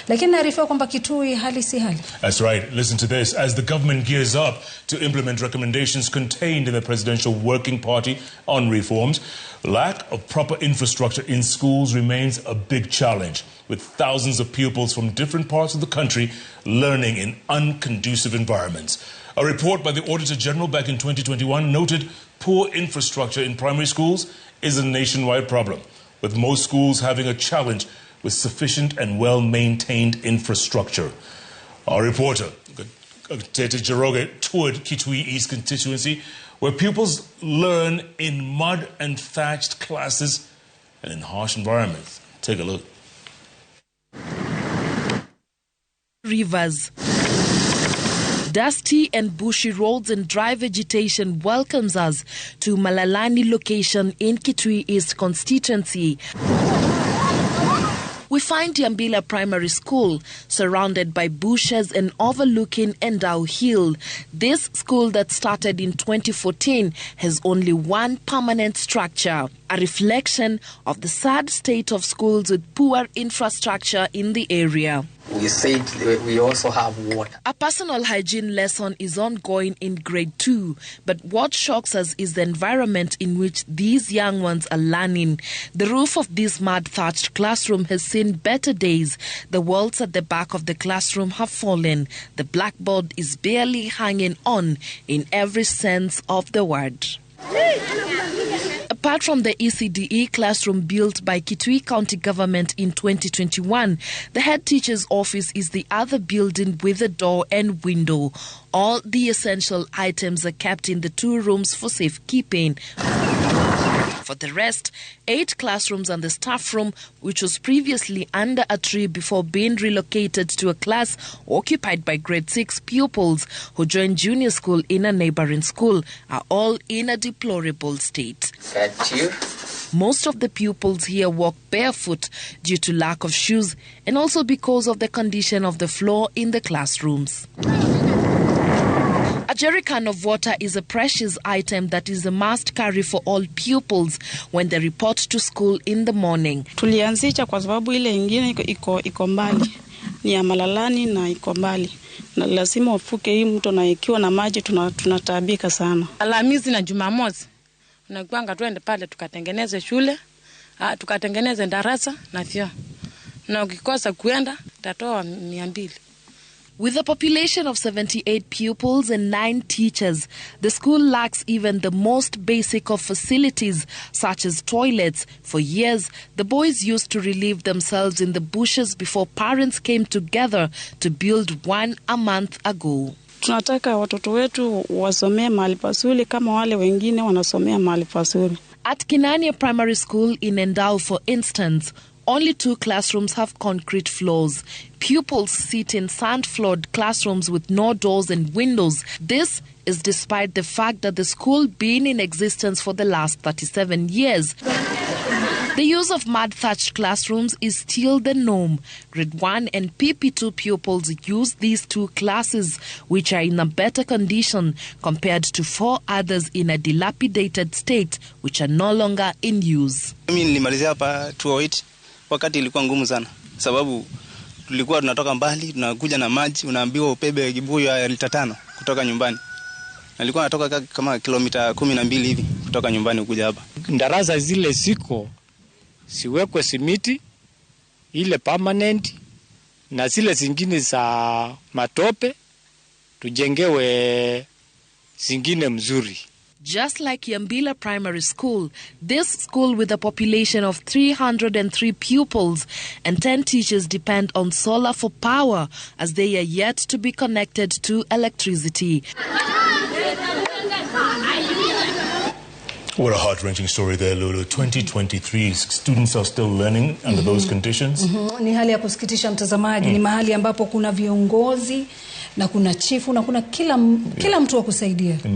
Lakini naarifiwa kwamba Kitui hali si hali. That's right. Listen to this. As the government gears up to implement recommendations contained in the Presidential Working Party on reforms, lack of proper infrastructure in schools remains a big challenge, with thousands of pupils from different parts of the country learning in unconducive environments. A report by the Auditor General back in 2021 noted poor infrastructure in primary schools is a nationwide problem, with most schools having a challenge with sufficient and well-maintained infrastructure. Our reporter, Gatete Njoroge, toured Kitui East constituency, where pupils learn in mud and thatched classes and in harsh environments. Take a look. Rivers. Dusty and bushy roads and dry vegetation welcomes us to Malalani location in Kitui East constituency. We find Yambila Primary School surrounded by bushes and overlooking Endau Hill. This school that started in 2014 has only one permanent structure, a reflection of the sad state of schools with poor infrastructure in the area. We said we also have water. A personal hygiene lesson is ongoing in grade 2, but what shocks us is the environment in which these young ones are learning. The roof of this mud-thatched classroom has seen better days. The walls at the back of the classroom have fallen. The blackboard is barely hanging on in every sense of the word. Apart from the ECDE classroom built by Kitui County Government in 2021, the head teacher's office is the other building with a door and window. All the essential items are kept in the two rooms for safekeeping. For the rest, 8 classrooms and the staff room, which was previously under a tree before being relocated to a class occupied by grade 6 pupils who joined junior school in a neighboring school, are all in a deplorable state. Most of the pupils here walk barefoot due to lack of shoes and also because of the condition of the floor in the classrooms. A jerrycan of water is a precious item that is a must carry for all pupils when they report to school in the morning. Tulianzisha kwa sababu ile ingine iko mbali, ni ya Malalani na iko mbali, na lazima uvuke hii mto, na ikiwa na maji tunataabika sana. Alhamisi na Jumamosi unakuanga twende pale tukatengeneze shule, tukatengeneze darasa na vyoo, na ukikosa kuenda tatoa 200. With a population of 78 pupils and 9 teachers, the school lacks even the most basic of facilities, such as toilets. For years, the boys used to relieve themselves in the bushes before parents came together to build one a month ago. Tunataka watoto wetu wasomee mahali pazuri kama wale wengine wanasomea mahali pazuri. At Kinania Primary School in Endau, for instance, only 2 classrooms have concrete floors. Pupils sit in sand-floored classrooms with no doors and windows. This is despite the fact that the school been in existence for the last 37 years. The use of mud-thatched classrooms is still the norm. Grade 1 and PP2 pupils use these 2 classes, which are in a better condition compared to 4 others in a dilapidated state, which are no longer in use. Mimi nilimalizia hapa 208. Wakati ilikuwa ngumu sana sababu tulikuwa tunatoka mbali, tunakuja na maji, unaambiwa ubebe kibuyu ya lita 5 kutoka nyumbani. Nilikuwa natoka kama kilomita 12 hivi kutoka nyumbani kuja hapa. Darasa zile ziko siwekwe simiti ile permanent, na zile zingine za matope tujengewe zingine mzuri. Just like Yambila Primary School, this school with a population of 303 pupils and 10 teachers depend on solar for power as they are yet to be connected to electricity. What a heart-wrenching story there, Lulu. 2023, students are still learning under those conditions. Ni hali ya kusikitisha mtazamaji. Ni mahali ambapo kuna viongozi na kuna chifu na kuna kila mtu wa kusaidia.